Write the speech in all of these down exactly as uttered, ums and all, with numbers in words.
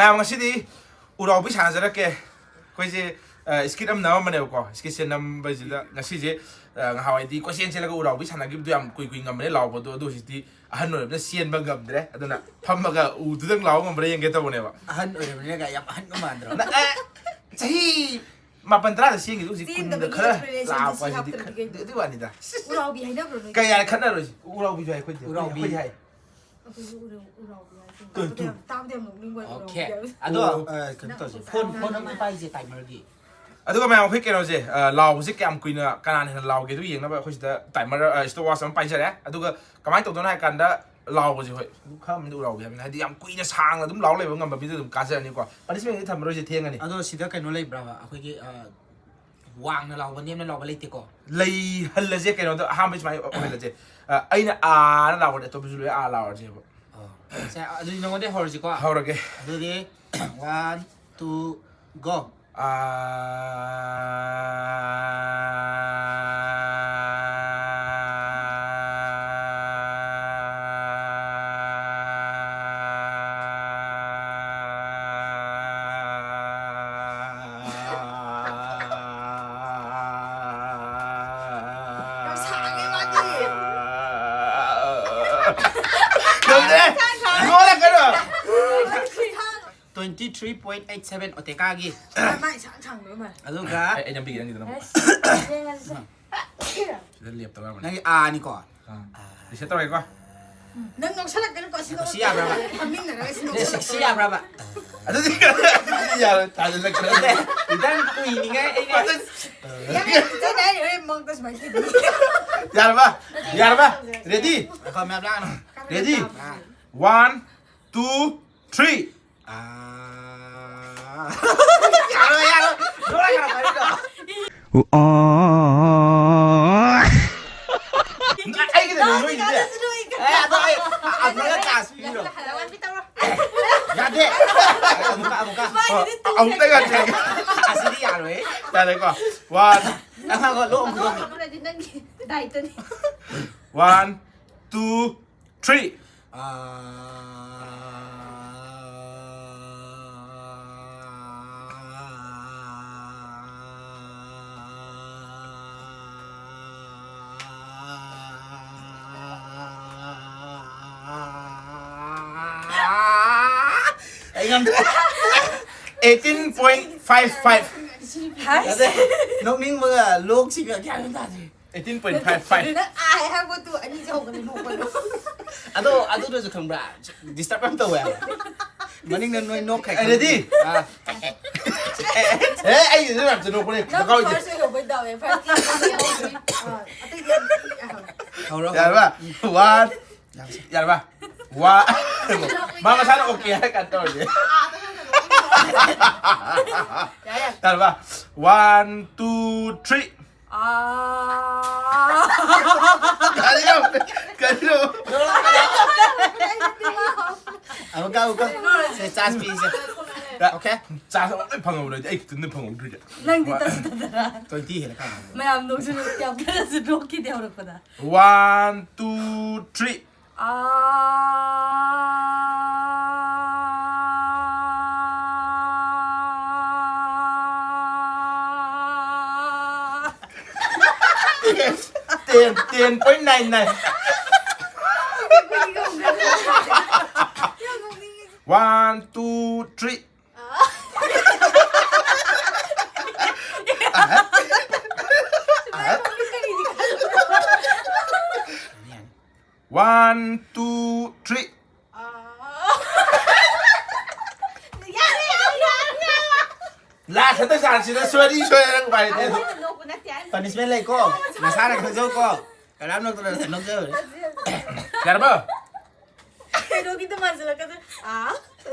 ꯃꯌꯥꯝ, ꯉꯁꯤꯗꯤ ꯎꯔꯥꯎꯕꯤ ꯁꯥꯟꯅꯖꯔꯛꯀꯦ꯫ ꯑꯩꯈꯣꯏꯁꯦ ꯁ꯭ꯀꯤꯠ ꯑꯃ ꯅꯝꯃꯝꯕꯅꯦꯕꯀꯣ꯫ ꯁ꯭ꯀꯤꯠꯁꯦ ꯅꯝꯕꯁꯤꯗ ꯉꯁꯤꯁꯦ, ꯑ, ꯉꯍꯥꯟꯋꯥꯏꯗꯤ ꯀꯣꯏꯆꯦꯟ ꯆꯦꯜꯂꯒ ꯎꯔꯥꯎꯕꯤ ꯁꯥꯟꯅꯈꯤꯕꯗꯣ ꯌꯥꯝ ꯀꯨꯏ ꯀꯨꯏ ꯉꯝꯕꯅꯦ ꯂꯥꯎꯕꯗꯣ꯫ ꯑꯗꯣ ꯍꯧꯖꯤꯛꯇꯤ ꯑꯍꯟ ꯑꯣꯏꯔꯕꯅꯤꯅ ꯆꯦꯟꯕ ꯉꯝꯗ꯭ꯔꯦ꯫ ꯑꯗꯨꯅ ꯐꯝꯃꯒ ꯎꯗꯨꯗꯪ ꯂꯥꯎꯕ ꯉꯝꯕ꯭ꯔꯥ ꯌꯦꯡꯒꯦ ꯇꯧꯕꯅꯦꯕ꯫ ꯑꯍꯟ ꯑꯣꯏꯔꯕꯅꯤꯅ ꯌꯥꯝ ꯑꯍꯟꯒ ꯃꯥꯟꯗ꯭ꯔꯣ? ꯅ-, ꯑꯦ, ꯆꯍꯤ ꯃꯥꯄꯟ ꯇꯔꯥꯗ ꯆꯦꯟꯈꯤꯕꯗꯣ ꯍꯧꯖꯤꯛ ꯀꯨꯟꯗ ꯆꯦꯟꯗꯕꯒꯤ ꯈꯔ experience ꯂꯥꯛꯄ ꯁꯤ ꯍꯥꯏꯁꯤꯗꯤ ꯍꯥꯞꯇ꯭ꯔꯗꯤ ꯈꯔ-, ꯀꯩꯅꯣ? ꯑꯗꯨ, ꯑꯗꯨ ꯋꯥꯅꯤꯗ꯫ ꯎꯔꯥꯎꯕꯤ ꯍꯥꯏꯅꯕ꯭ꯔꯣ ꯅꯣꯏ? ꯀꯩ ꯌꯥꯔꯦ ꯈꯠꯅꯔꯣꯏꯁꯤ꯫ ꯎꯔꯥꯎꯕꯤꯁꯨ ꯍꯥꯏ ꯑꯩꯈꯣꯏꯗꯤ꯫ ꯎꯔꯥꯎꯕꯤ꯫ ꯑꯩꯈꯣꯏꯗꯤ ꯍꯥꯏ꯫ ꯑꯩꯈꯣꯏꯁꯨ ꯎꯔꯥꯎ-, ꯎꯔꯥꯎꯕꯤ ꯍꯥꯏ꯫ ꯇꯨ, ꯇꯥꯕꯗ ꯇꯨ꯫ ꯌꯥꯝ, ꯇꯥꯕꯗ ꯌꯥꯝ ꯅꯣꯛꯅꯤꯡꯕ ꯑꯣꯀꯦ꯫ ꯎꯔꯥꯎꯕꯤ ꯍꯥꯏꯕ꯫ ꯑꯗꯣ, ꯑ, ꯀꯩꯅꯣ ꯇꯧꯁꯦ꯫ ꯐꯣꯟ, ꯐꯣꯟ ꯑꯃ ꯄꯥꯏꯁꯦ, timerꯒꯤ꯫ ꯑꯗꯨꯒ ꯃꯌꯥꯝ, ꯑꯩꯈꯣꯏ ꯀꯩꯅꯣꯁꯦ, ꯑ, ꯂꯥꯎꯕꯁꯦ ꯀꯌꯥꯝ ꯀꯨꯏꯅ ꯀꯅꯥꯅ ꯍꯦꯟꯅ ꯂꯥꯎꯒꯦ ꯑꯗꯨ ꯌꯦꯡꯅꯕ ꯑꯩꯈꯣꯏ ꯁꯤꯗ timer, ꯑ, stopwatch ꯑꯃ ꯄꯥꯏꯖꯔꯦ꯫ ꯑꯗꯨꯒ ꯀꯃꯥꯏꯅ ꯇꯧꯗꯣꯏꯅꯣ ꯍꯥꯏ ꯀꯥꯟꯗ, ꯂꯥꯎꯕꯁꯦ, ꯍꯣꯏ, ꯑꯗꯨꯝ ꯈꯔ ꯑꯃꯗꯤ ꯎꯔꯥꯎꯕꯤ ꯍꯥꯏꯕꯅꯤ꯫ ꯍꯥꯏꯗꯤ ꯌꯥꯝ ꯀꯨꯏꯅ ꯁꯥꯡꯅ ꯑꯗꯨꯝ ꯂꯥꯎ ꯂꯩꯕ ꯉꯝꯕ ꯃꯤꯗꯨ ꯑꯗꯨꯝ ꯀꯥꯖꯔꯅꯤꯀꯣ꯫ Punishmentꯗꯤ ꯊꯝꯃꯔꯣꯏꯁꯦ, ꯊꯦꯡꯉꯅꯤ꯫ ꯑꯗꯣ ꯁꯤꯗ ꯀꯩꯅꯣ ꯂꯩꯕ꯭ꯔꯕ? ꯑꯩꯈꯣꯏꯒꯤ, ꯑ, ꯋꯥꯡꯅ ꯂꯥꯎꯕ, ꯅꯦꯝꯅ ꯂꯥꯎꯕ ꯂꯩꯇꯦꯀꯣ? ꯂꯩꯍꯜꯂꯁꯦ, ꯀꯩꯅꯣꯗ ꯑꯍꯥꯟꯕ ꯁꯨꯃꯥꯏꯅ ꯑꯣꯏꯍꯜꯂꯁꯦ꯫ ꯑ, ꯑꯩꯅ ꯑꯥꯅ ꯂꯥꯎꯔꯗꯤ ꯑꯇꯣꯞꯄꯁꯨ ꯂꯣꯏ ꯑꯥ ꯂꯥꯎꯔꯁꯦꯕ꯫ ꯑꯣ꯫ ꯁꯦ, ꯑꯗꯨꯗꯤ ꯅꯉꯣꯟꯗꯩ ꯍꯧꯔꯁꯤꯀꯣ꯫ ꯍꯧꯔꯒꯦ꯫ ꯑꯗꯨꯗꯤ, one, two, go꯫ ꯑꯥ꯫ ꯌꯥꯝ ꯁꯥꯡꯉꯦ, ꯃꯥꯗꯤ꯫ ꯉꯝꯗ꯭ꯔꯦ꯫ ꯁꯥꯡ, ꯁꯥꯡ꯫ ꯅꯣꯛꯂꯛꯀꯅꯨ꯫ Twenty three point eight seven ꯑꯣꯇꯦꯀꯥꯒꯤ꯫ ꯃꯥ ꯏꯁꯥꯡ ꯁꯥꯡꯗꯣꯏ ꯃꯥꯜꯂꯦ꯫ ꯑꯗꯨꯒ ꯑꯩ, ꯑꯩ ꯅꯝꯕꯤꯒꯦ, ꯅꯪꯒꯤꯗ ꯅꯝꯕ꯫ ꯑꯁ, ꯌꯦꯡꯉꯁꯤ꯫ ꯁꯤꯗ ꯂꯦꯞꯇꯧꯔꯕꯅꯦ꯫ ꯅꯪꯒꯤ ꯑꯥꯅꯤꯀꯣ? ꯑꯥ꯫ Reset ꯇꯧꯔꯒꯦꯀꯣ꯫ ꯅꯪ ꯅꯣꯛꯁꯜꯂꯛꯀꯅꯨꯀꯣ, ꯁꯤ ꯁꯤ ꯌꯥꯕ꯭ꯔꯕ? ꯐꯝꯃꯤꯟꯅꯔꯒ ꯁꯤ ꯁꯤ ꯅꯣꯛꯁꯜꯂꯛꯀꯅꯨ꯫ ꯌꯥꯕ꯭ꯔꯕ? ꯑꯗꯨꯗꯤ, ꯑꯗꯨꯗꯤ ꯌꯥꯔꯣꯏ, ꯊꯥꯖꯤꯜꯂꯛꯇ꯭ꯔꯦ꯫ ꯏꯟꯖꯥꯡ ꯀꯨꯏꯅꯤꯡꯉꯥꯏ ꯑꯩꯅ ꯑꯗꯨ ꯌꯥꯔꯦ, ꯏꯆꯦꯅ ꯍꯥꯏꯔꯤ, ꯍꯣꯔꯦꯟ ꯃꯪꯗ ꯁꯨꯃꯥꯏꯅ ꯊꯦꯡꯅꯩ꯫ ꯌꯥꯔꯕ? ꯌꯥꯔꯕ? Ready? ꯑꯩꯈꯣꯏ ꯃꯌꯥꯝ ꯂꯥꯛꯑꯅꯨ꯫ Ready? ꯑꯥ꯫ One, two, three. ꯑꯥ꯫ ꯌꯥꯔꯣꯏ, ꯌꯥꯔꯣꯏ꯫ ꯅꯣꯏ ꯌꯥꯔꯣꯏ, ꯀꯔꯤꯅꯣ? ꯑꯩꯒꯤꯗꯤ ꯂꯣꯏ ꯅꯣꯏꯒꯤꯗꯤ꯫ ꯑꯦ, ꯑꯗꯣ ꯑꯩ, ꯑ, ꯑꯃꯨꯛꯀ chance ꯄꯤꯕꯤꯔꯣ꯫ ꯌꯥꯗꯦ꯫ ꯑꯃꯨꯛꯀ, ꯑꯃꯨꯛꯀ꯫ ꯃꯥꯒꯤꯗꯤ ꯇꯨ ꯑꯃꯨꯛꯇ ꯌꯥꯗꯦ꯫ ꯑꯁꯤꯗꯤ ꯌꯥꯔꯣꯏ꯫ ꯌꯥꯔꯦꯀꯣ꯫ One꯫ ꯉꯥꯏꯈꯣ, ꯂꯣꯛ ꯑꯃꯨꯛ ꯈꯨꯗꯣꯡ꯫ ꯅꯪꯒꯤ dietꯇꯅꯤ꯫ One, two, three꯫ ꯑꯥ꯫ Eighteen point five five. ꯍꯥꯏꯁ꯫ ꯅꯠꯇꯦ, ꯅꯣꯛꯅꯤꯡꯕꯒ ꯂꯣꯛꯁꯤꯒ ꯒ꯭ꯌꯥꯟ ꯑꯃ ꯇꯥꯗꯦ꯫ Eighteen point five five. ꯅꯪ ꯑꯥꯏ ꯍꯥꯏꯕ ꯄꯣꯠꯇꯨ ꯑꯅꯤꯁꯦ ꯍꯧꯒꯠꯂ ꯅꯣꯛꯄꯗꯣ꯫ ꯑꯗꯣ ꯑꯗꯨꯗꯁꯨ ꯈꯪꯕ꯭ꯔꯥ? ꯗꯤꯁꯇꯔꯕ ꯌꯥꯝ ꯇꯧꯋꯦ ꯍꯥꯏꯕ꯫ ꯃꯅꯤꯡꯗ ꯅꯣꯏ ꯅꯣꯛꯈ꯭ꯔꯦ꯫ ꯑꯩ ready? ꯑꯥ꯫ ꯑꯦ, ꯑꯩ ꯑꯗꯨ ꯌꯥꯝ ꯅꯣꯛꯄꯅꯦ꯫ ꯅꯪ ꯀꯥꯎꯏꯗꯦ꯫ First ꯑꯣꯏꯍꯧꯕꯩ ꯗꯥꯎ ꯌꯥꯏ꯫ First ꯑꯇꯩꯗꯤ ꯌꯥꯝ ꯍꯧꯔꯣ꯫ ꯌꯥꯔꯕ? One꯫ ꯌꯥꯔꯕ? ꯋꯥ꯫ ꯃꯥ ꯃꯁꯥꯅ okay ꯍꯥꯏꯔ ꯀꯥꯟꯗ ꯇꯧꯔꯁꯦ꯫ ꯌꯥꯔꯦ, ꯌꯥꯔꯦ꯫ ꯌꯥꯔꯕ? One, two, three꯫ ꯑꯥ꯫ ꯀꯔꯤꯅꯣ? ꯀꯔꯤꯅꯣ? ꯑꯃꯨꯛꯀ, ꯑꯃꯨꯛꯀ꯫ ꯁꯦ, chance ꯄꯤꯁꯦ꯫ Okay? Chance ꯑꯃ ꯂꯣꯏ ꯐꯪꯍꯧꯔꯗꯤ ꯑꯩ ꯈꯤꯇꯪꯗꯤ ꯐꯪꯍꯧꯗ꯭ꯔꯤꯁꯦ꯫ ꯅꯪꯗꯤ ꯇꯠꯁꯨ ꯇꯠꯇꯅ꯫ Twenty ꯍꯦꯜꯂ ꯀꯥꯟꯗ꯫ ꯃꯌꯥꯝ ꯅꯣꯛꯁꯨ ꯅꯣꯛ-, ꯌꯥꯝ ꯀꯟꯅꯁꯨ ꯅꯣꯛꯈꯤꯗꯦ ꯍꯧꯔꯛꯄꯗ꯫ One, two, three꯫ ꯑꯥ꯫ Ten, ten point nine nine꯫ One, two, three꯫ One, two, three꯫ ꯌꯥꯔꯦ, ꯌꯥꯔꯦ, ꯌꯥꯔꯦ, ꯌꯥꯔꯦ꯫ Last ꯍꯟꯗꯛ ꯆꯥꯟꯁꯁꯤꯗ ꯁꯣꯏꯔꯤ ꯁꯣꯏꯔꯦ, ꯅꯪ ꯎꯄꯥꯏ ꯂꯩꯇꯦ꯫ ꯑꯃꯨꯛ ꯍꯟꯅ ꯅꯣꯛꯄ ꯅꯠꯇꯦ ꯍꯥꯏꯕ꯫ Punishment ꯂꯩꯀꯣ꯫ ꯅꯁꯥꯅ ꯈꯪꯖꯧꯀꯣ꯫ ꯀꯅꯥꯝ ꯅꯣꯛꯇꯅ ꯅꯣꯛꯆꯕꯅꯤ꯫ ꯌꯥꯔꯕꯣ? ꯀꯩꯅꯣꯒꯤꯗꯣ ꯃꯥꯟꯁꯤꯜꯂꯛꯀꯗꯣꯏ꯫ ꯑꯥ,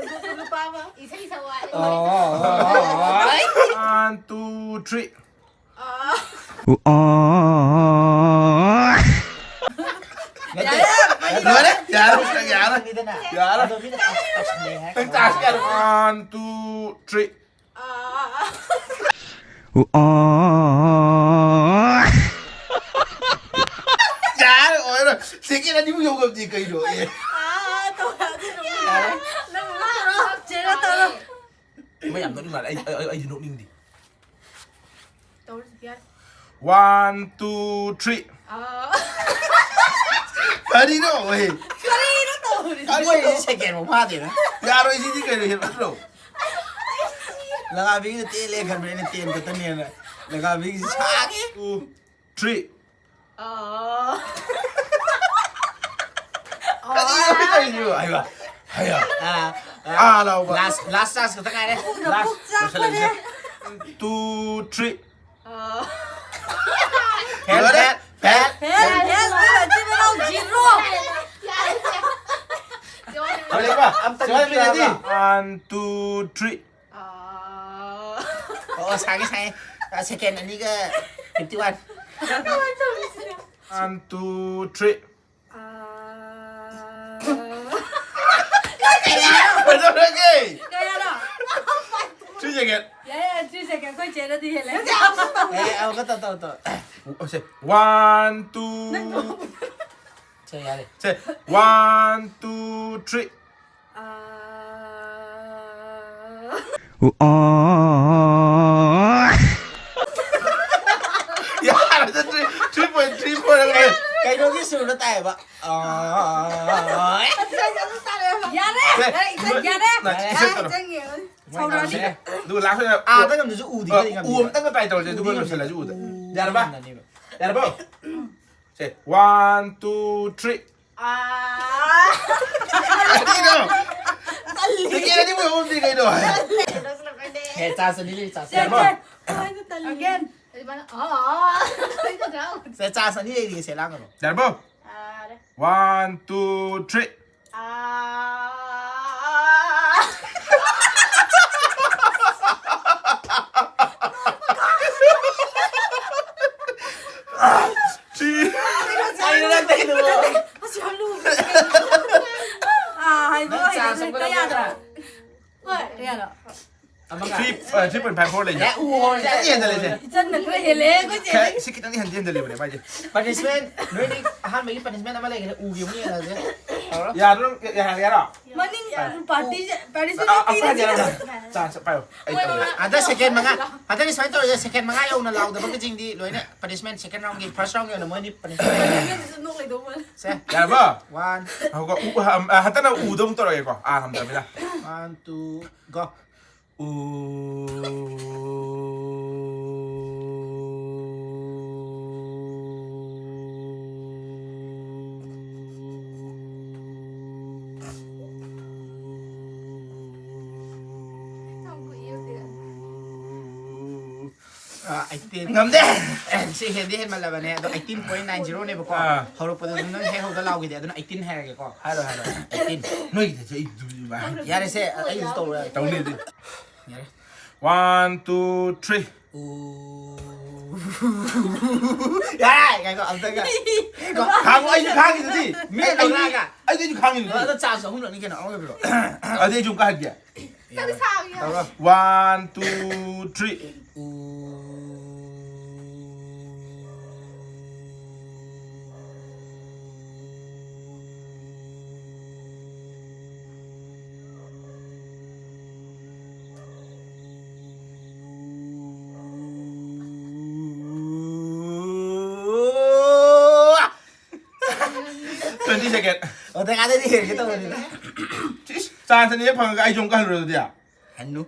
ꯅꯨꯄꯥ ꯑꯃ꯫ ꯏꯁꯩ ꯁꯛꯑꯣ ꯍꯥꯏ꯫ ꯑꯣ, ꯑꯣ, ꯑꯣ, ꯑꯣ꯫ One, two, three꯫ ꯑꯥ꯫ ꯑꯣ꯫ ꯅꯠꯇꯦ꯫ ꯌꯥꯔꯦ, ꯌꯥꯔꯦ, ꯌꯥꯔꯦ, ꯌꯥꯔꯦ꯫ ꯌꯥꯔꯦ꯫ ꯑꯗꯣ ꯃꯤꯅ ꯇꯧꯁꯤꯜꯂꯦ ꯍꯥꯏꯔꯒ꯫ ꯅꯪ ꯆꯥꯔꯖ ꯀꯌꯥꯅꯣ? One, two, three꯫ ꯑꯥ꯫ ꯑꯣ꯫ ꯌꯥꯔꯦ, ꯑꯣꯏꯔꯣꯏ꯫ Second ꯑꯅꯤꯕꯨ ꯌꯧ ꯉꯝꯗꯦ ꯀꯩꯅꯣ? ꯑꯦ꯫ ꯑꯥ, ꯇꯧꯔꯛꯑꯗꯤ ꯅꯣꯛꯅꯤꯡꯉꯦ꯫ ꯌꯥꯔꯦ꯫ ꯅꯪ ꯅꯣꯛꯑꯣ, ꯆꯦꯔꯥ ꯇꯧꯔꯣ꯫ ꯃꯣꯏ ꯌꯥꯝ ꯅꯣꯛꯅꯤꯡ ꯃꯥꯜꯂꯦ꯫ ꯑꯩ, ꯑꯩ, ꯑꯩ, ꯑꯩꯗꯤ ꯅꯣꯛꯅꯤꯡꯗꯦ꯫ ꯇꯧꯔꯁꯤ, ꯌꯥꯔꯦ꯫ One, two, three꯫ ꯑꯥ꯫ ꯀꯔꯤꯅꯣ, ꯑꯣꯏ? ꯀꯔꯤꯅꯣ ꯇꯧ-, ꯃꯣꯏꯁꯦ ꯁꯦꯀꯦꯟ ꯐꯥꯎ ꯐꯥꯗꯦꯅ꯫ ꯌꯥꯔꯣꯏ, ꯁꯤꯗꯤ ꯀꯩꯅꯣ, ꯍꯦꯟꯃꯟꯗ꯭ꯔꯣ? ꯂꯒꯥꯕꯤꯒꯤꯗꯤ ꯇꯦꯜꯂꯦ ꯈꯟꯕꯅꯦ, ꯑꯩꯅ ꯇꯦꯟ ꯈꯛꯇꯅꯦꯅ꯫ ꯂꯒꯥꯕꯤꯒꯤꯁꯤ ꯁꯥꯡꯉꯤ꯫ Two, three꯫ ꯑꯣ꯫ ꯀꯔꯤꯅꯣ ꯇꯧꯔꯤꯁꯤꯕꯣ? ꯍꯥꯏꯕ, ꯍꯥꯏꯕ꯫ ꯑꯥ, ꯑꯥ ꯂꯥꯎꯕ꯫ Last, last chance ꯈꯛꯇ ꯉꯥꯏꯔꯦ꯫ Last꯫ ꯂꯣꯏꯁꯤꯜꯂꯁꯦ꯫ Two, three꯫ ꯑꯣ꯫ Fail, ꯂꯣꯏꯔꯦ꯫ Fail, fail꯫ Fail, fail, ꯃꯆꯤꯟ ꯃꯅꯥꯎ zero꯫ ꯂꯣꯏꯔꯦꯀꯣ? ꯑꯝꯇ ꯁꯤꯃ ꯅꯨꯄꯤ ready? ꯑꯃ꯫ One, two, three꯫ ꯑꯥ꯫ ꯑꯣ, ꯁꯥꯡꯉꯦ, ꯁꯥꯡꯉꯦ꯫ ꯑ, second ꯑꯅꯤꯒ fifty one꯫ One, two, three꯫ ꯑꯥ꯫ ꯀꯩꯗꯧꯔꯒꯦ? ꯀꯌꯥꯅꯣ? Three second꯫ ꯌꯥꯔꯦ, ꯌꯥꯔꯦ, three second꯫ ꯑꯩꯈꯣꯏ ꯆꯦꯅꯗꯤ ꯍꯦꯜꯂꯦ꯫ ꯑꯦ, ꯑꯃꯨꯛꯀ ꯇꯧ, ꯇꯧ, ꯇꯧ꯫ ꯑꯣ, ꯁꯦ꯫ One, two꯫ ꯅꯪ ꯁꯦ, ꯌꯥꯔꯦ꯫ ꯁꯦ, one, two, three꯫ ꯑꯥ꯫ ꯌꯥꯔꯦ, three, three point three four ꯑꯃ ꯂꯩ꯫ ꯀꯩꯅꯣꯒꯤ ꯁꯨꯔꯗ ꯇꯥꯏꯌꯦꯕ꯫ ꯑꯥ꯫ ꯌꯥꯔꯦ! ꯁꯦ, ꯌꯥꯔꯦ! ꯅ-, ꯌꯥꯔꯦ! ꯁꯦ, ꯇꯧꯔꯣ꯫ ꯆꯪꯉꯦ꯫ ꯁꯥꯎꯔꯛꯑꯅꯤ꯫ ꯁꯦ, ꯑꯗꯨꯒ last ꯑꯣꯏꯅ ꯑꯥꯗ ꯉꯝꯗꯁꯨ ꯎꯗꯤ ꯑ, ꯀꯔꯤ ꯉꯝꯗꯣꯏꯕ? ꯎ ꯑꯝꯇꯪꯒ try ꯇꯧꯔꯁꯦ, ꯑꯗꯨꯒ ꯎꯗꯤ ꯂꯣꯏꯁꯤꯜꯂꯁꯤ ꯎꯗ꯫ ꯎꯗꯤ ꯌꯥꯔꯕ? ꯉꯝꯅꯅꯦꯕ꯫ ꯌꯥꯔꯕꯣ? ꯁꯦ, one, two, three꯫ ꯑꯥ꯫ ꯀꯔꯤꯅꯣ? ꯇꯜꯂꯤ꯫ ꯁꯦꯀꯦꯟ ꯑꯅꯤꯃꯨꯛ ꯑꯍꯨꯝꯗꯤ ꯀꯩꯅꯣ? ꯇꯜꯂꯦ꯫ ꯍꯦ, ꯆꯥ ꯆꯅꯤ ꯂꯩ, ꯆꯥ ꯁꯦ, ꯆꯅꯤ꯫ ꯁꯦ꯫ ꯀꯃꯥꯏꯅ ꯇꯜꯂꯤ? Again꯫ ꯑꯗꯨꯃꯥꯏꯅ, ꯑꯥ, ꯑꯥ꯫ ꯁꯦ, ꯆꯥ ꯆꯅꯤ ꯂꯩꯔꯤꯁꯦ, ꯂꯥꯡꯒꯅꯨ꯫ ꯌꯥꯔꯕꯣ? ꯌꯥꯔꯦ꯫ One, two, three꯫ ꯑꯥ꯫ ꯁꯤ꯫ ꯀꯩꯅꯣ ꯅꯪ ꯇꯧꯔꯤꯗꯨꯕꯣ? ꯑꯁ, ꯌꯥꯝ ꯂꯨꯕ꯫ ꯑꯥ, ꯍꯥꯏꯕ ꯅꯪ ꯆꯥ ꯍꯩꯕ ꯆꯪꯕ ꯍꯦꯛꯇ ꯌꯥꯗ꯭ꯔꯥ? ꯍꯣꯏ꯫ ꯀꯌꯥꯅꯣ? three, uh, three point five four ꯂꯩꯌꯦ꯫ ꯑꯦ, ꯎ ꯍꯣꯏ꯫ ꯈꯤꯇꯪ ꯍꯦꯟꯖꯜꯂꯦ ꯁꯦ꯫ ꯏꯆꯟꯅ ꯈꯔ ꯍꯦꯜꯂꯦ ꯑꯩꯈꯣꯏ ꯆꯦ꯫ ꯈꯔ, ꯁꯤ ꯈꯤꯇꯪ ꯍꯦꯟꯗꯤ ꯍꯦꯟꯖꯜꯂꯦꯕꯅꯦ ꯃꯥꯏꯁꯦ꯫ Punishment, ꯅꯣꯏꯗꯤ ꯑꯍꯥꯟꯕꯒꯤ punishment ꯑꯃ ꯂꯩꯒꯅꯤ, ꯎꯒꯤ ꯑꯃꯨꯛ ꯌꯦꯡꯉꯁꯦ꯫ ꯇꯧꯔꯣ꯫ ꯌꯥꯗ꯭ꯔꯣ? ꯌꯥ-, ꯌꯥ-, ꯌꯥꯔꯣ? ꯃꯅꯤꯡ party ꯁꯦ, party ꯁꯦ ꯑ, ꯑ, ꯄꯤꯔꯗꯤ ꯑꯝꯇ ꯌꯥꯔꯣ? ꯆꯥ, ꯆꯥ, ꯄꯥꯏꯌꯣ꯫ ꯑꯩ ꯇꯧꯔꯦ꯫ ꯍꯟꯗꯛ second ꯃꯉꯥ, ꯍꯟꯗꯛꯇꯤ ꯁꯨꯃꯥꯏꯅ ꯇꯧꯔꯁꯦ, second ꯃꯉꯥ ꯌꯧꯅ ꯂꯥꯎꯗꯕꯒꯤꯁꯤꯡꯗꯤ ꯂꯣꯏꯅ punishment, second round ꯒꯤ, first round ꯒꯤ ꯑꯣꯏꯅ ꯃꯣꯏꯅꯤ punishment꯫ ꯁꯦ꯫ ꯌꯥꯔꯕꯣ? One꯫ ꯉꯥꯏꯈꯣꯀꯣ, ꯎ-, ꯑ, ꯍꯟꯗꯛꯅ ꯎꯗ ꯑꯃꯨꯛ ꯇꯧꯔꯒꯦꯀꯣ꯫ ꯑꯥ, ꯉꯝꯗ꯭ꯔꯕꯅꯤꯅ꯫ One, two, go꯫ ꯎ꯫ ꯑ, eighteen꯫ ꯉꯝꯗꯦ꯫ ꯑꯦ, ꯁꯤ ꯍꯦꯟꯗꯤ ꯍꯦꯟꯃꯜꯂꯕꯅꯦ, ꯑꯗꯣ eighteen point nine zero ꯅꯦꯕꯀꯣ꯫ ꯑꯥ꯫ ꯍꯧꯔꯛꯄꯗ ꯑꯗꯨꯝ ꯅꯪ ꯍꯦꯛ ꯍꯧꯗ ꯂꯥꯎꯈꯤꯗꯦ, ꯑꯗꯨꯅ eighteen ꯍꯥꯏꯔꯒꯦꯀꯣ꯫ ꯍꯥꯏꯔꯣ, ꯍꯥꯏꯔꯣ꯫ Eighteen꯫ ꯅꯣꯏꯒꯤꯗꯤ ꯑꯩ ꯑꯗꯨ ꯌꯥꯔꯦꯁꯦ, ꯑꯩꯁꯨ ꯇꯧꯔꯣꯏ꯫ ꯇꯧꯅꯤ ꯑꯗꯨ꯫ ꯌꯥꯔꯦ꯫ One, two, three꯫ ꯎ꯫ ꯌꯥꯔꯦ, ꯉꯥꯏꯈꯣ, ꯑꯝꯇꯪꯒ꯫ ꯈꯥꯡꯉꯣ, ꯑꯩꯁꯨ ꯈꯥꯡꯉꯤꯗꯨꯗꯤ꯫ ꯃꯤ ꯑꯩ, ꯑꯩ, ꯂꯧꯔꯛꯑꯒ꯫ ꯑꯩꯁꯨ, ꯑꯩꯁꯨ ꯈꯥꯡꯉꯤꯗꯨꯗꯤ꯫ ꯑꯗꯣ chance ꯑꯍꯨꯝꯂꯛꯅꯤ ꯀꯩꯅꯣ, ꯑꯃꯒ ꯄꯤꯔꯛꯑꯣ꯫ ꯑꯗꯨꯗꯤ ꯑꯩꯁꯨ ꯑꯃꯨꯛꯀ ꯍꯟꯒꯦ꯫ ꯇꯧꯔꯣ꯫ One, two, three꯫ ꯎ꯫ Twenty second꯫ ꯑꯣ, ꯇꯔꯥꯗꯩꯗꯤ ꯍꯦꯟꯒꯦ ꯇꯧꯕꯅꯤꯗ꯫ ꯏꯁ, chance ꯑꯅꯤꯔꯛ ꯐꯪꯉꯒ ꯑꯩꯁꯨ ꯑꯃꯨꯛꯀ ꯍꯜꯂꯨꯔꯣ ꯑꯗꯨꯗꯤ? ꯍꯟꯅꯨ꯫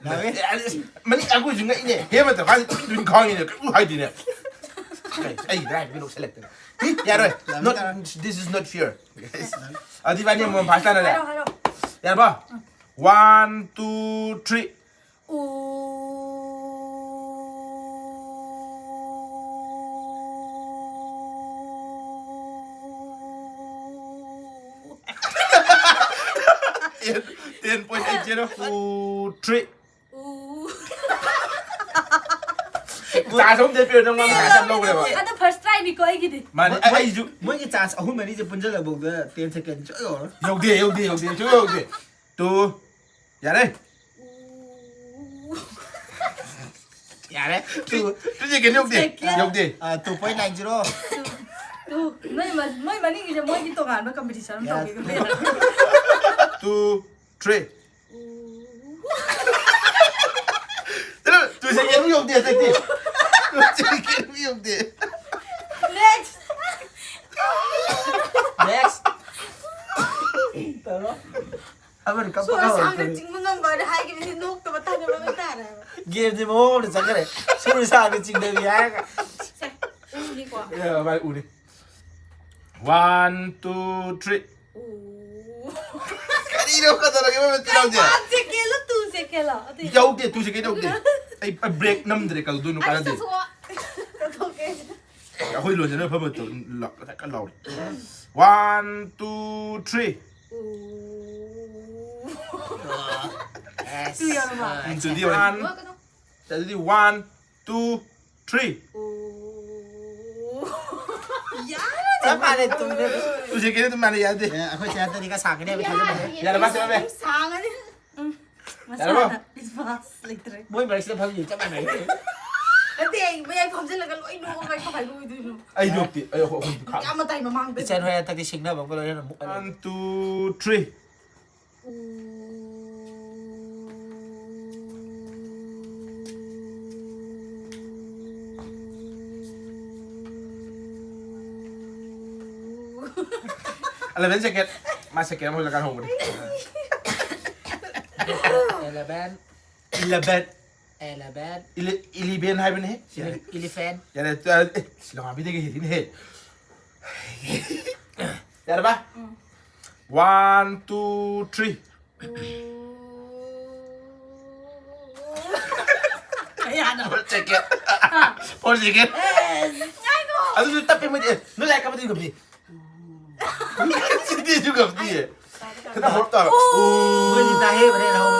ꯂꯥꯛꯑꯦ꯫ ꯃꯅꯤ ꯑꯩꯈꯣꯏꯁꯨ ꯉꯛꯏꯅꯦ꯫ ꯍꯦ ꯃꯇꯝ ꯈꯥꯡꯗꯦ ꯇꯨꯃꯤꯟ ꯇꯨꯃꯤꯟ ꯈꯥꯡꯉꯤꯅꯦ꯫ ꯀꯩꯝ ꯍꯥꯏꯗꯦꯅꯦ꯫ ꯀꯩ, ꯑꯩ drive ꯀ ꯂꯧꯁꯜꯂꯛꯇꯅ꯫ ꯍꯤ, ꯌꯥꯔꯣꯏ꯫ Not, this is not fair꯫ ꯑꯗꯨꯗꯤ ꯏꯕꯥꯅꯤ ꯑꯃꯃꯝ first ꯇꯥꯟꯅꯔꯦ꯫ ꯍꯥꯏꯔꯣ, ꯍꯥꯏꯔꯣ꯫ ꯌꯥꯔꯕꯣ? One, two, three꯫ ꯎ꯫ Ten, ten point eight zero, two, three꯫ ꯎ꯫ Chance ꯑꯍꯨꯝꯗꯩ ꯄꯤꯔꯣ, ꯅꯪ ꯃꯥ chance ꯌꯥꯝ ꯂꯧꯈ꯭ꯔꯦꯕ꯫ ꯑꯗꯣ first try ꯅꯤꯀꯣ ꯑꯩꯒꯤꯗꯤ꯫ ꯃꯥꯅꯦ, ꯑꯩ, ꯑꯩꯁꯨ꯫ ꯃꯣꯏꯒꯤ chance ꯑꯍꯨꯝ ꯃꯔꯤꯁꯦ ꯄꯨꯟꯁꯤꯜꯂꯐꯥꯎꯗ ten second ꯁꯨꯡꯌꯧ ꯌꯧꯔꯣꯏ꯫ ꯌꯧꯗꯦ, ꯌꯧꯗꯦ, ꯌꯧꯗꯦ, ꯁꯨꯡꯌꯧ ꯌꯧꯗꯦ꯫ Two꯫ ꯌꯥꯔꯦ꯫ ꯎ꯫ ꯌꯥꯔꯦ꯫ Two, two second ꯌꯧꯗꯦ꯫ Second꯫ ꯌꯧꯗꯦ꯫ ꯑ, two point nine zero꯫ Two, two꯫ ꯅꯣꯏ ꯃ-, ꯃꯣꯏ ꯃꯅꯤꯡꯒꯤꯁꯦ ꯃꯣꯏꯒꯤ ꯇꯣꯉꯥꯟꯕ competition ꯑꯃ ꯌꯥꯔꯦ꯫ ꯇꯧꯕꯤꯒꯗꯣꯏꯔꯥ? Two, three꯫ ꯎ꯫ ꯆꯠꯂꯣ, two second ꯌꯧꯗꯦ ꯍꯟꯗꯛꯇꯤ꯫ Two second ꯌꯧꯗꯦ꯫ Next꯫ Next꯫ ꯇꯧꯔꯣ꯫ ꯑꯃꯅ ꯀꯞꯄ ꯁꯣꯔ ꯁꯥꯡꯅ ꯍꯧꯔꯛꯄꯅꯤ꯫ ꯆꯤꯡꯕ ꯉꯝꯕꯅ ꯍꯥꯏꯈꯤꯕꯁꯤ ꯅꯣꯛꯇꯕ ꯊꯥꯖꯕ ꯍꯥꯏꯇꯥꯔꯦ꯫ Gameꯁꯦ ꯃꯑꯣꯡ ꯑꯃꯗ ꯆꯠꯈ꯭ꯔꯦ꯫ ꯁꯣꯔ ꯁꯥꯡꯅ ꯆꯤꯡꯗꯕꯤ ꯍꯥꯏꯔꯒ꯫ ꯁꯦ, ꯎꯅꯤꯀꯣ꯫ ꯑꯦ, ꯚꯥꯏ, ꯎꯅꯤ꯫ One, two, three꯫ ꯎ꯫ ꯀꯔꯤꯅꯣ ꯀꯗꯧꯔꯒꯦ, ꯃꯣꯏ ꯃꯆꯤꯟ ꯃꯅꯥꯎꯁꯦ? One secondꯂꯣ, two secondꯂꯣ? ꯑꯗꯨ ꯌꯧꯗꯦ, two second ꯌꯧꯗꯦ꯫ ꯑꯩ, ꯑꯩ break ꯅꯝꯗ꯭ꯔꯦ, ꯀꯩꯗꯧꯗꯣꯏꯅꯣ, ꯑꯩ ꯀꯥꯟꯅꯗꯦ꯫ ꯆꯠꯊꯣꯛꯑꯣ꯫ ꯆꯠꯊꯣꯛꯀꯦ꯫ ꯑꯩꯈꯣꯏ ꯂꯣꯟꯁꯦ ꯅꯣꯏ ꯐꯕ ꯇꯧ-, ꯂ-, ꯀꯟꯅ ꯂꯥꯎꯔꯤ꯫ One, two, three꯫ ꯎ꯫ Two ꯌꯧꯔꯕ? ꯎꯝ, two ꯗꯤ ꯌꯧꯔꯦ꯫ ꯅꯣꯛꯀꯅꯨ꯫ ꯑꯗꯨꯗꯤ one, two, three꯫ ꯎ꯫ ꯌꯥꯔꯦ꯫ ꯆꯞ ꯃꯥꯟꯅꯩ, ꯇꯨꯡꯗ꯫ Two second ꯑꯗꯨꯝ ꯃꯥꯟꯅꯩ, ꯌꯥꯗꯦ꯫ ꯑꯦ, ꯑꯩꯈꯣꯏ ꯆꯦ ꯍꯟꯗꯛꯇꯤ ꯈꯔ ꯁꯥꯡꯒꯅꯤ ꯍꯥꯏꯕ ꯊꯥꯖꯕꯅꯦ꯫ ꯌꯥꯔꯦ, ꯃꯥ ꯆꯠꯂꯣ, ꯃꯥ꯫ ꯁꯥꯡꯉꯅꯤ꯫ ꯎꯝ꯫ ꯌꯥꯔꯕꯣ? ꯃꯁꯥꯅ response ꯂꯩꯇ꯭ꯔꯦ꯫ ꯃꯣꯏ ꯃꯔꯛꯁꯤꯗ ꯐꯝꯃꯤ ꯆꯞ ꯃꯥꯟꯅꯩ꯫ ꯅꯠꯇꯦ, ꯑꯩ ꯃꯌꯥꯏ ꯐꯝꯖꯤꯜꯂꯒ ꯂꯣꯏ ꯅꯣꯛꯑꯒ ꯑꯩ ꯀꯃꯥꯏꯅ ꯑꯣꯏꯗꯣꯏꯅꯣ? ꯑꯩ ꯅꯣꯛꯇꯦ, ꯑꯩ ꯑꯩꯈꯣꯏ ꯑꯍꯨꯝ ꯈꯥꯛ꯫ ꯌꯥꯝ ꯃꯇꯥꯏ ꯃꯃꯥꯡꯗ꯫ ꯏꯆꯟ ꯍꯣꯏ ꯍꯟꯗꯛꯇꯤ ꯁꯤꯡꯅꯕ ꯑꯃꯒ ꯂꯣꯏꯅꯅ ꯑꯃꯨꯛ One, two, three꯫ Eleven second꯫ ꯃꯥ second ꯑꯃ ꯍꯨꯜꯂꯀꯥꯟ ꯍꯧꯕꯅꯤ꯫ Eleven꯫ Eleven꯫ Eleven꯫ Ele-, eleven ꯍꯥꯏꯕꯅꯦꯍꯦ꯫ Ele-, elephant꯫ ꯌꯥꯔꯦ, ꯇ-, ꯑꯦ, ꯁꯤꯂꯣꯡ ꯍꯥꯕꯤꯗꯒꯤ ꯍꯦꯜꯂꯤꯅꯦꯍꯦ꯫ ꯌꯥꯔꯕ? ꯎꯝ꯫ One, two, three꯫ ꯀꯌꯥꯅꯣ? Four second꯫ ꯍꯥ? Four second꯫ ꯑꯦꯁ꯫ ꯉꯥꯏꯈꯣ꯫ ꯑꯗꯨꯁꯨ ꯇꯞꯄꯦ ꯃꯣꯏꯗꯤ꯫ ꯑꯦ, ꯅꯣꯏ ꯂꯥꯏꯔꯤꯛ ꯀꯥꯞꯄꯗꯤ ꯉꯝꯅꯤ꯫ ꯁꯤꯗꯤꯁꯨ ꯉꯝꯅꯤꯌꯦ꯫ ꯈꯤꯇꯪ ꯍꯣꯞ ꯇꯧꯔꯣ꯫ ꯃꯣꯏꯗꯤ ꯇꯥꯍꯩꯕꯅꯦ ꯍꯧꯋꯦ꯫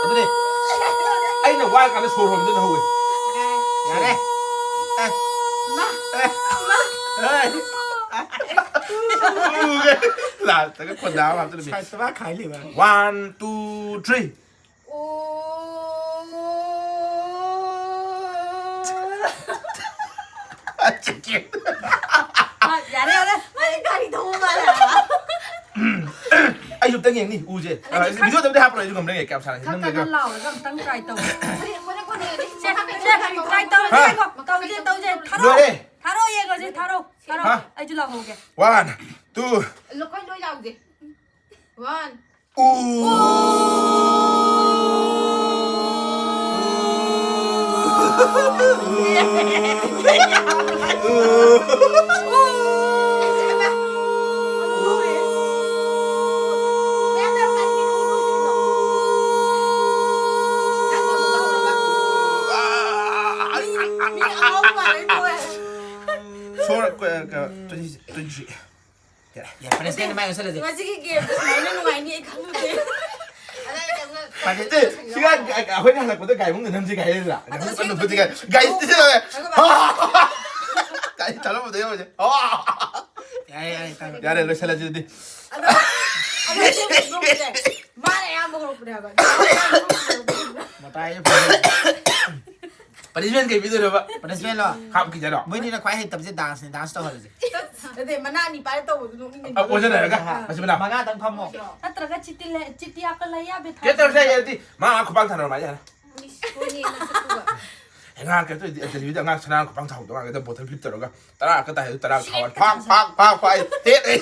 ꯑꯗꯨꯅꯦ꯫ ꯑꯩꯅ ꯋꯥꯔ ꯀꯥꯟꯗ ꯁꯣꯔ ꯍꯣꯟꯕꯗꯨꯅ ꯍꯧꯋꯦ꯫ ꯌꯥꯔꯦ꯫ ꯑꯦ꯫ ꯃꯥ꯫ ꯑꯦ꯫ ꯃꯥ꯫ ꯑꯦ꯫ ꯎꯒꯦ꯫ ꯂꯥꯁꯇꯒ ꯈꯣꯟꯗꯥ ꯑꯃ ꯍꯥꯞꯆꯤꯜꯂꯝꯃꯤ꯫ ꯁꯥꯏꯠꯇ ꯃꯥ ꯈꯥꯏ ꯂꯩꯕ꯫ One, two, three꯫ ꯑꯣ꯫ ꯆꯤꯛꯀꯦ꯫ ꯌꯥꯔꯦ, ꯌꯥꯔꯦ꯫ ꯃꯥꯗꯤ ꯒꯥꯔꯤ ꯊꯧꯕ ꯃꯥꯜꯂꯦ ꯍꯥꯏꯕ꯫ ꯑꯩꯁꯨ ꯑꯝꯇꯪ ꯌꯦꯡꯅꯤ, ꯎꯁꯦ꯫ ꯑꯩꯁꯨ ꯈꯔ, ꯚꯤꯗꯤꯑꯣꯗ ꯑꯝꯇ ꯍꯥꯞꯄ꯭ꯔꯣ? ꯑꯩꯁꯨ ꯉꯝꯕ꯭ꯔꯥ ꯌꯦꯡꯒꯦ, ꯀꯌꯥꯝ ꯁꯥꯟꯅ ꯈꯔ ꯉꯝꯗꯣꯏꯅꯣ꯫ ꯀꯟꯅ ꯂꯥꯎꯔꯒ ꯑꯝꯇꯪ try ꯇꯧ꯫ ꯁꯦ, ꯁꯦ, try ꯇꯧꯔꯁꯦ, ꯍꯥ? ꯌꯦꯡꯉꯣ꯫ ꯇꯧꯁꯦ, ꯇꯧꯁꯦ꯫ ꯊꯥꯔꯛꯑꯣ꯫ ꯂꯣꯏꯔꯦ꯫ ꯊꯥꯔꯛꯑꯣ, ꯌꯦꯡꯉꯁꯦ, ꯊꯥꯔꯛꯑꯣ, ꯊꯥꯔꯛꯑꯣ꯫ ꯍꯥ? ꯑꯩꯁꯨ ꯂꯥꯎꯍꯧꯒꯦ꯫ One, two꯫ ꯂꯣꯏ, ꯂꯣꯏ ꯂꯥꯎꯁꯦ꯫ One꯫ ꯎ꯫ Four, uh, uh, twenty, twenty-three. ꯌꯥꯔꯦ, ꯌꯥꯔꯦ, punishment ꯃꯥꯏ ꯑꯣꯟꯁꯜꯂꯁꯦ꯫ ꯃꯁꯤꯒꯤ gameꯁꯦ ꯁꯨꯃꯥꯏꯅ ꯅꯨꯡꯉꯥꯏꯅꯤ ꯑꯩ ꯈꯪꯉꯨꯗꯦ꯫ ꯅꯠꯇꯦ, ꯁꯤꯒ ꯑꯩꯈꯣꯏꯅ ꯍꯜꯂꯛꯄꯗ ꯒꯥꯔꯤ ꯃꯅꯨꯡꯗ ꯅꯝꯁꯤ ꯀꯥꯏ ꯍꯥꯏꯗ꯭ꯔꯥ? ꯑꯗꯣ ꯒꯥꯔꯤ ꯃꯅꯨꯡꯗ ꯅꯝꯁꯤ ꯀꯥꯏ꯫ ꯒꯥꯔꯤ ꯊꯤꯜꯂꯛꯑꯦ꯫ ꯒꯥꯔꯤ ꯊꯥꯔꯝꯕꯗ ꯌꯧꯔꯁꯦ꯫ ꯌꯥꯔꯦ, ꯌꯥꯔꯦ, ꯇꯥꯔꯦ꯫ ꯌꯥꯔꯦ, ꯂꯣꯏꯁꯤꯜꯂꯁꯤ ꯑꯗꯨꯗꯤ꯫ ꯑꯗꯣ, ꯑꯗꯣ ꯁꯤ ꯅꯣꯡꯃꯁꯦ ꯃꯥꯅ ꯑꯌꯥꯝꯕ ꯍꯧꯔꯛꯄꯅꯦ ꯍꯥꯏꯕ꯫ ꯃꯇꯥꯏꯗ ꯐꯝꯃꯦ꯫ Punishment ꯀꯩ ꯄꯤꯗꯣꯏꯅꯣꯕ? Punishmentꯂꯣ? ꯍꯥꯞꯈꯤꯗꯣꯏꯔꯣ? ꯃꯣꯏꯅꯤꯅ ꯈ꯭ꯋꯥꯏ ꯍꯩꯇꯕꯁꯦ danceꯅꯦ, dance ꯇꯧꯍꯜꯂꯁꯦ꯫ ꯅꯠꯇꯦ, ꯃꯅꯥ ꯑꯅꯤ ꯄꯥꯏꯔ ꯇꯧꯕꯗꯣ ꯅꯣꯛꯅꯤꯡꯉꯦ꯫ ꯑ, ꯑꯣꯟꯁꯤꯟꯅꯔꯒ, ꯑꯥ꯫ ꯃꯆꯤꯟ ꯃꯅꯥꯎ꯫ ꯃꯉꯥꯗꯪ ꯐꯝꯃꯣ꯫ ꯅꯠꯇ꯭ꯔꯒ ꯆꯤꯇꯤ ꯂꯩ-, ꯆꯤꯇꯤ ꯍꯥꯞꯄ ꯂꯩ ꯌꯥꯕꯤ ꯊꯥ-, ꯀꯩ ꯇꯧꯔꯁꯦ ꯍꯥꯏꯔꯗꯤ, ꯃꯥ ꯈꯨꯄꯥꯛ ꯊꯥꯅꯔꯣ, ꯃꯥ ꯌꯥꯔꯦ꯫ ꯏꯁ, ꯍꯣꯏꯅꯦ, ꯅꯁꯛꯇꯨꯒ꯫ ꯑꯉꯥꯡ ꯀꯩꯅꯣ ꯇꯧꯔꯗꯤ, ꯑ, deliveryꯗ ꯑꯉꯥꯡ ꯁꯅꯥ ꯈꯨꯄꯥꯡ ꯊꯥꯍꯧꯗꯣ ꯑꯉꯥꯡꯒꯤꯗ bottle flip ꯇꯧꯔꯒ ꯇꯔꯥ ꯑꯃ ꯇꯥꯏ, ꯇꯔꯥ ꯊꯥꯎ ꯍꯥꯜꯂ ꯐꯥꯛ, ꯐꯥꯛ, ꯐꯥꯛ, ꯐꯥꯛ, ꯑꯩ ꯇꯦꯠ, ꯑꯩ꯫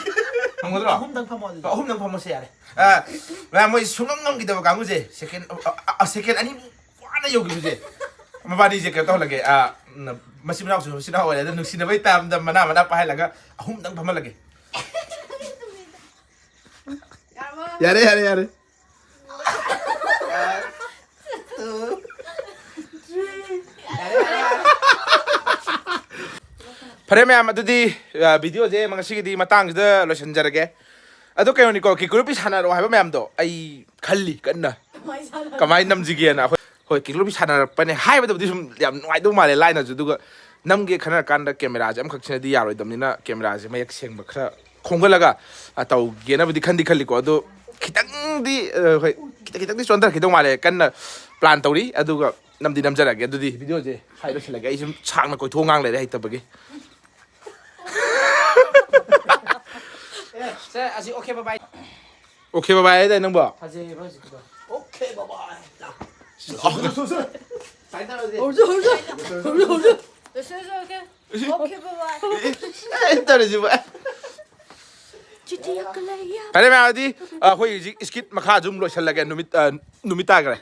ꯉꯝꯒꯗ꯭ꯔꯣ? ꯑꯍꯨꯝꯗꯪ ꯐꯝꯃꯣ ꯑꯗꯨꯗꯤ꯫ ꯑꯍꯨꯝꯗꯪ ꯐꯝꯃꯁꯦ ꯌꯥꯔꯦ꯫ ꯑ, ꯃꯌꯥꯝ ꯃꯣꯏ ꯁꯨꯡꯉꯝ ꯉꯝꯈꯤꯗꯕ ꯀꯥꯡꯕꯨꯁꯦ, second, ꯑ, ꯑ, ꯑ, second ꯑꯅꯤꯃꯨꯛ ꯋꯥꯅ ꯌꯧꯈꯤꯕꯁꯦ꯫ ꯃꯕꯥꯅꯤꯁꯦ ꯀꯩꯅꯣ ꯇꯧꯍꯜꯂꯒꯦ, ꯑ, ꯎꯝ, ꯃꯆꯤꯟ ꯃꯅꯥꯎꯁꯨ ꯃꯆꯤꯟ ꯃꯅꯥꯎ ꯑꯣꯏꯔꯦ, ꯑꯗ ꯅꯨꯡꯁꯤꯅꯕꯩ ꯇꯥꯏꯝꯗ ꯃꯅꯥ ꯃꯅꯥ ꯄꯥꯏꯍꯜꯂꯒ ꯑꯍꯨꯝꯗꯪ ꯐꯝꯍꯜꯂꯒꯦ꯫ ꯌꯥꯔꯦ, ꯌꯥꯔꯦ, ꯌꯥꯔꯦ꯫ ꯐꯔꯦ ꯃꯌꯥꯝ, ꯑꯗꯨꯗꯤ, ꯑ, videoꯁꯦ ꯉꯁꯤꯒꯤꯗꯤ ꯃꯇꯥꯡꯁꯤꯗ ꯂꯣꯏꯁꯤꯟꯖꯔꯒꯦ꯫ ꯑꯗꯣ ꯀꯩꯅꯣꯅꯤꯀꯣ, ꯀꯤꯀꯨꯔꯨꯄꯤ ꯁꯥꯟꯅꯔꯣ ꯍꯥꯏꯕ ꯃꯌꯥꯝꯗꯣ ꯑꯩ ꯈꯜꯂꯤ ꯀꯟꯅ꯫ ꯀꯃꯥꯏꯅ ꯁꯥꯟꯅꯔꯣ? ꯀꯃꯥꯏꯅ ꯅꯝꯁꯤꯒꯦꯅ꯫ ꯑꯩꯈꯣꯏ, ꯍꯣꯏ, ꯀꯤꯀꯨꯔꯨꯄꯤ ꯁꯥꯟꯅꯔꯛꯄꯅꯦ ꯍꯥꯏꯕꯗꯕꯨꯗꯤ ꯁꯨꯝ ꯌꯥꯝ ꯅꯨꯡꯉꯥꯏꯗꯧ ꯃꯥꯜꯂꯦ ꯂꯥꯏꯅꯁꯨ, ꯑꯗꯨꯒ ꯅꯝꯒꯦ ꯈꯟꯅꯔꯀꯥꯟꯗ ꯀꯦꯃꯦꯔꯥꯁꯦ ꯑꯃꯈꯛꯁꯤꯅꯗꯤ ꯌꯥꯔꯣꯏꯗꯕꯅꯤꯅ ꯀꯦꯃꯦꯔꯥꯁꯦ ꯃꯌꯦꯛ ꯁꯦꯡꯕ ꯈꯔ ꯈꯣꯝꯒꯠꯂꯒ, ꯑ, ꯇꯧꯒꯦꯅꯕꯨꯗꯤ ꯈꯟꯗꯤ ꯈꯜꯂꯤꯀꯣ꯫ ꯑꯗꯣ ꯈꯤꯇꯪꯗꯤ, ꯑ, ꯍꯣꯏ, ꯈꯤꯇꯪ ꯈꯤꯇꯪꯗꯤ ꯆꯣꯟꯊꯔꯛꯈꯤꯗꯧ ꯃꯥꯜꯂꯦ꯫ ꯀꯟꯅ ꯄ꯭ꯂꯥꯟ ꯇꯧꯔꯤ꯫ ꯑꯗꯨꯒ ꯅꯝꯗꯤ ꯅꯝꯖꯔꯛꯑꯒꯦ꯫ ꯑꯗꯨꯗꯤ ꯚꯤꯗꯤꯑꯣꯁꯦ ꯁ꯭ꯋꯥꯏ ꯂꯣꯏꯁꯤꯜꯂꯒꯦ꯫ ꯑꯩ ꯁꯨꯝ ꯁꯥꯡꯅ ꯀꯣꯏꯊꯣꯛꯑ ꯉꯥꯡ ꯂꯩꯔꯦ ꯍꯩꯇꯕꯒꯤ꯫ ꯁꯦ, ꯑꯁꯤ ꯑꯣꯀꯦ ꯕꯥꯏ ꯕꯥꯏ꯫ ꯑꯣꯀꯦ ꯕꯥꯏ ꯕꯥꯏ ꯍꯥꯏꯗꯥꯏ ꯅꯪꯕꯣ? ꯐꯖꯩꯌꯦꯕ ꯍꯧꯖꯤꯛꯀꯤꯗꯣ꯫ ꯑꯣꯀꯦ ꯕꯥꯏ ꯕꯥꯏ꯫ ꯁꯨꯃꯥꯏꯅ ꯇꯧꯔꯁꯦ꯫ ꯍꯧꯔꯁꯦ, ꯍꯧꯔꯁꯦ, ꯍꯧꯔꯁꯦ, ꯍꯧꯔꯁꯦ꯫ This is okay. Okay, bye bye. ꯑꯦ, ꯇꯧꯔꯁꯤꯕꯨ꯫ ꯆꯤꯊꯤ ꯍꯛꯀ ꯂꯩꯌꯦ꯫ ꯐꯔꯦ ꯃꯌꯥꯝ, ꯑꯗꯨꯗꯤ, ꯑ, ꯑꯩꯈꯣꯏ ꯍꯧꯖꯤꯛ skit ꯃꯈꯥ ꯑꯗꯨꯝ ꯂꯣꯏꯁꯤꯜꯂꯒꯦ꯫ ꯅꯨꯃꯤꯠ, ꯑ, ꯅꯨꯃꯤꯠ ꯇꯥꯈ꯭ꯔꯦ꯫